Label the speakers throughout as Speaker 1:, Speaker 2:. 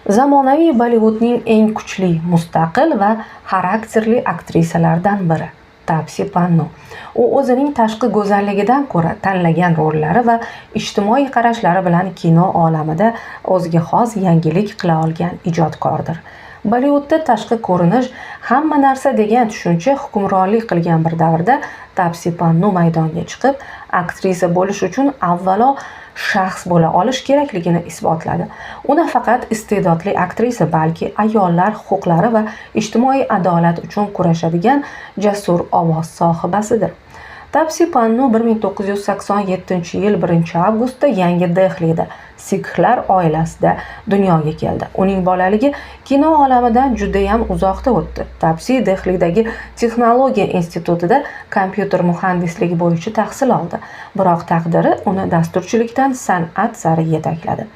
Speaker 1: Zamonaviy Bollivudning eng kuchli, mustaqil va xarakterli aktrisalaridan biri Tapsi Pannu. U o'zining tashqi go'zalligidan ko'ra tanlagan rollari va ijtimoiy qarashlari bilan kino olamida o'ziga xos yangilik qila olgan ijodkordir. Bollivudda tashqi ko'rinish hamma narsa degan tushuncha hukmronlik qilgan bir davrda Tapsi Pannu maydonga chiqib, aktrisa bo'lish uchun avvalo shaxs bo'la olish kerakligini isbotladi. U nafaqat iste'dodli aktrisa, balki ayollar huquqlari va ijtimoiy adolat uchun kurashadigan jasur ovoz sohibasidir. Tapsi Pannu 1987-yil 1-avgustda Yangi Dehlida Sikxlar oilasida dunyoga keldi. Uning bolaligi kino olamidan judayam uzoqda o'tdi. Tapsi Dehlidagi Texnologiya institutida kompyuter muhandisligi bo'yicha tahsil oldi. Biroq taqdiri uni dasturchilikdan san'at sari yetakladi.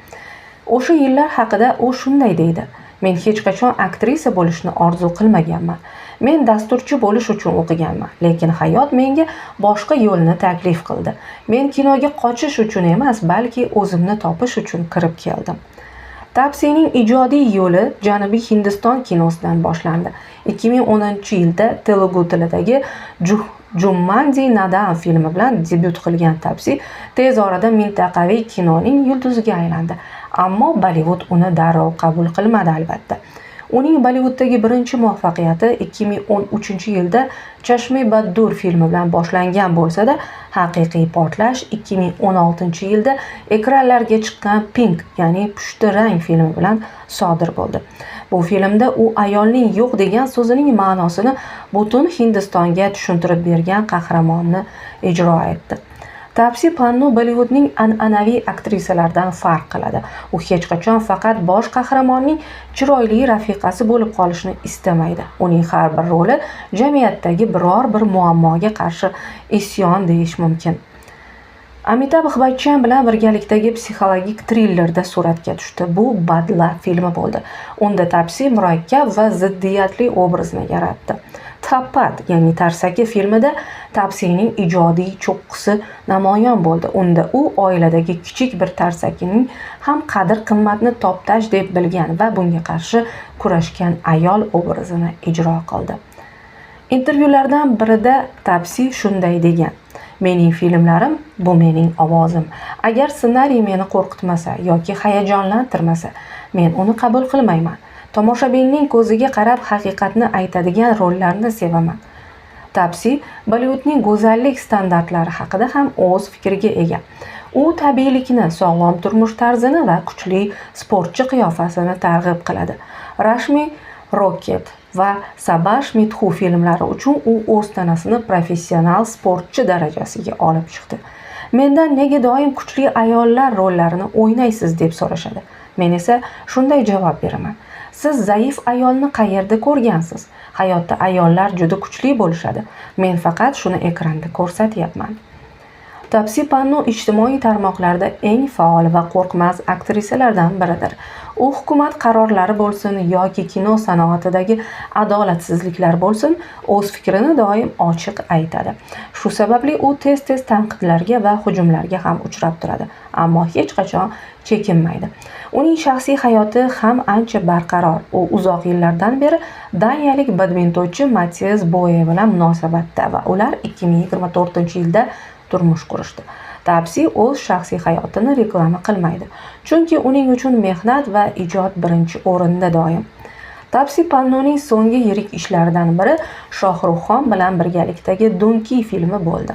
Speaker 1: O'sha yillar haqida u shunday deydi: "Men hech qachon aktrisa bo'lishni orzu qilmaganman. Men dasturchi bo'lish uchun o'qiganman, lekin hayot menga boshqa yo'lni taklif qildi. Men kinoga qochish uchun emas, balki o'zimni topish uchun kirib keldim." Tapsining ijodiy yo'li Janubiy Hindiston kinosidan boshlandi. 2010-yilda Telugu tilidagi Jummandi Nadam filmi bilan debyut qilgan Tapsi tez orada mintaqaviy kinoning yulduziga aylandi. Ammo Bollivud uni darrov qabul qilmadi, albatta. Uning Bollivuddagi birinchi muvaffaqiyati 2013-yilda Chashme Baddur filmi bilan boshlangan bo'lsa-da, haqiqiy portlash 2016-yilda ekranlarga chiqqan Pink, ya'ni pushti rang filmi bilan sodir bo'ldi. Bu filmda u ayolning yo'q degan so'zining ma'nosini butun Hindistonga tushuntirib bergan qahramonni ijro etdi. Tapsi Pannu Bollivudning an'anaviy aktrisalaridan farq qiladi. U hech qachon faqat bosh qahramonning chiroyli rafiqasi bo'lib qolishni istamaydi. Uning har bir roli jamiyatdagi biror bir muammoga qarshi isyon deyish mumkin. Amitabh Bachchan bilan birgalikdagi psixologik trillerda suratga tushdi. Bu Badla filmi bo'ldi. Unda Tapsi murakkab va ziddiyatli obrazni yaratdi. Thappad, ya'ni Tarsaki filmida Tapsining ijodiy cho'qqisi namoyon bo'ldi. Unda u oiladagi kichik bir tarsakining ham qadr-qimmatni toptash deb bilgan va bunga qarshi kurashgan ayol obrazini ijro qildi. Intervyulardan birida Tapsi shunday degan: "Mening filmlarim bu mening ovozim. Agar ssenariy meni qo'rqitmasa yoki hayajonlantirmasa, men uni qabul qilmayman. Tomoshabinning ko'ziga qarab haqiqatni aytadigan rollarni sevaman." Tapsi Bollivudning go'zallik standartlari haqida ham o'z fikriga ega. U tabiiylikni, sog'lom turmush tarzini va kuchli sportchi qiyofasini targ'ib qiladi. Rashmi Rocket va Sabash Mithu filmlari uchun u o'z tanasini professional sportchi darajasiga olib chiqdi. "Mendan nega doim kuchli ayollar rollarini o'ynaysiz deb so'rashadi. Men esa shunday javob beraman: Siz zaif ayolni qayerda ko'rgansiz? Hayotda ayollar juda kuchli bo'lishadi. Men faqat shuni ekranda ko'rsatyapman." Tapsi Pannu ijtimoiy tarmoqlarda eng faol va qo'rqmas aktrisalardan biridir. U hukumat qarorlari bo'lsin yoki kino sanoatidagi adolatsizliklar bo'lsin, o'z fikrini doim ochiq aytadi. Shu sababli u tez-tez tanqidlarga va hujumlarga ham uchrab turadi, ammo hech qachon chekinmaydi. Uning shaxsiy hayoti ham ancha barqaror. U uzoq yillardan beri daniyalik badmintonchi Matias Boye bilan munosabatda va ular 2024-yilda turmush qurishdi. Tapsi o'z shaxsiy hayotini reklama qilmaydi, chunki uning uchun mehnat va ijod birinchi o'rinda doim. Tapsi Pannuning so'nggi yirik ishlaridan biri Shohrux Xon bilan birgalikdagi Dunki filmi bo'ldi.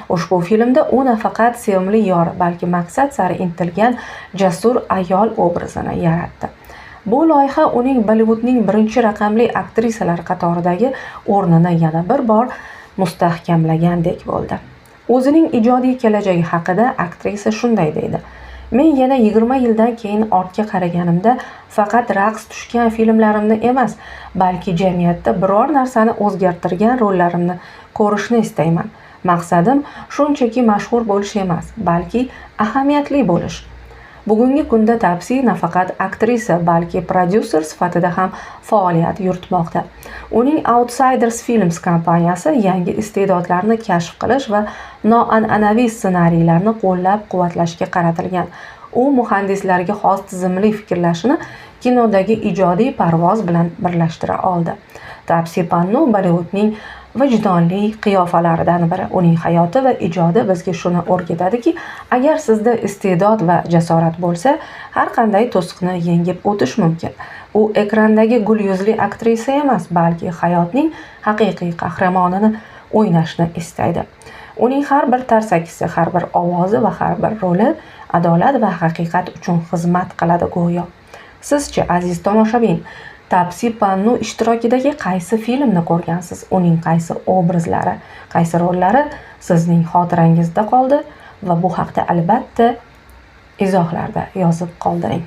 Speaker 1: Ushbu filmda u nafaqat sevimli yor, balki maqsad sari intilgan jasur ayol obrazini yaratdi. Bu loyiha uning Bollivudning birinchi raqamli aktrisalari qatoridagi o'rnini yana bir bor mustahkamlagandek bo'ldi. O'zining ijodiy kelajagi haqida aktrisa shunday deydi: "Men yana 20 yildan keyin ortga qaraganimda faqat raqs tushgan filmlarimni emas, balki jamiyatda biror narsani o'zgartirgan rollarimni ko'rishni istayman. Maqsadim shunchaki mashhur bo'lish emas, balki ahamiyatli bo'lish." Bugungi kunda Tapsi nafaqat aktrisa, balki prodyuser sifatida ham faoliyat yuritmoqda. Uning Outsiders Films kompaniyasi yangi iste'dodlarni kashf qilish va noan'anaviy ssenariylarni qo'llab-quvvatlashga qaratilgan. U muhandislarga xos tizimli fikrlashini kinodagi ijodiy parvoz bilan birlashtira oldi. Tapsi Pannu Bollivudning vijdonli qiyofalaridan biri. Uning hayoti va ijodi bizga shuni o'rgatadiki, agar sizda iste'dod va jasorat bo'lsa, har qanday to'siqni yengib o'tish mumkin. U ekrandagi gul yuzli aktrisa emas, balki hayotning haqiqiy qahramonini o'ynashni istaydi. Uning har bir tarsakisi, har bir ovozi va har bir roli adolat va haqiqat uchun xizmat qiladi go'yo. Sizchi, aziz tomoshabin, Tapsi Pannu ishtirokidagi qaysi filmni ko'rgansiz? Uning qaysi obrazlari, qaysi rollari sizning xotirangizda qoldi va bu haqda albatta izohlarda yozib qoldiring.